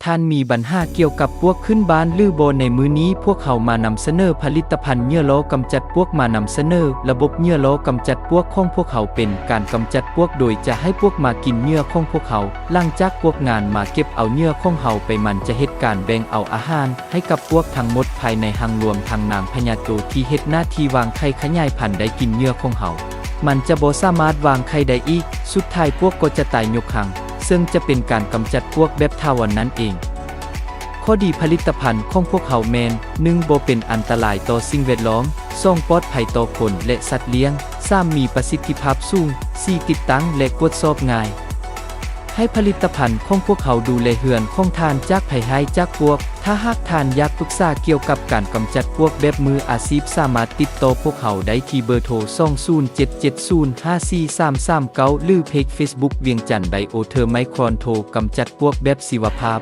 ທ່ານມີບັນຫາກ່ຽວກັບປວກຂຶ້ນບ້ານຫຼືບໍ່? ໃນມື້ນີ້ພວກເຮົາມານຳສະເໜີຜະລິດຕະພັນເຫຍື່ອລໍ້ກຳຈັດປວກ, ມານຳສະເໜີລະບົບເຫຍື່ອລໍ້ກຳຈັດປວກຂອງພວກເຮົາເປັນການກຳຈັດປວກໂດຍຈະໃຫ້ປວກມາກິນເຫຍື່ອຂອງພວກເຮົາ. ຫຼັງຈາກພວກງານມາເກັບເອົາເຫຍື່ອຂອງເຮົາໄປ, ມັນຈະເຮັດການແບ່ງເອົາອາຫານໃຫ້ກັບປວກທັງໝົດພາຍໃນຮັງລວມທັງນາງພະຍາດໂຕທີ່ເຮັດໜ້າທີ່ວາງໄຂ່ຂະຫຍາຍພັນໄດ້ກິນເຫຍື່ອຂອງເຮົາ. ມັນຈະບໍ່ສາມາດວາງໄຂ່ໄດ້ອີກ, ສຸດທ້າຍພວກກໍຈະຕາຍຍົກຮັງ, ເຊິ່ງຈະເປັນການກຳຈັດພວກແບບຖາວອນນັ້ນເອງ. ຂໍ້ດີຜະລິດຕະພັນຂອງພວກເຮົາແມ່ນ, ໜຶ່ງ ບໍ່ເປັນອັນຕະລາຍຕໍ່ສິ່ງແວດລ້ອມ, ສອງ ປອດໄພຕໍ່ຄົນ ແລະ ສັດລ້ຽງ, ສາມ ມີປະສິດທິພາບສູງ, ສີ່ ຕິດຕັ້ງ ແລະ ກວດສອບງ່າຍ. ໃຫ້ຜະລິດຕະພັນຂອງພວກເຮົາດູແລເຮືອນຂອງທ່ານຈາກໄພຮ້າຍຈາກປວກ. ຖ້າຫາກທ່ານຢາກປຶກສາກ່ຽວກັບການກຳຈັດປວກແບບມືອາຊີບ, ສາມາດຕິດຕໍ່ພວກເຮົາໄດ້ທີ່ເບີໂທ ສອງສູນເຈັດເຈັດສູນຫ້າສີ່ສາມສາມເກົ້າ ຫຼື ເພຈເຟສບຸກ ວຽງຈັນໄບໂອເທີໄມຄຣອນ ໂທກຳຈັດປວກແບບຊີວະພາບ.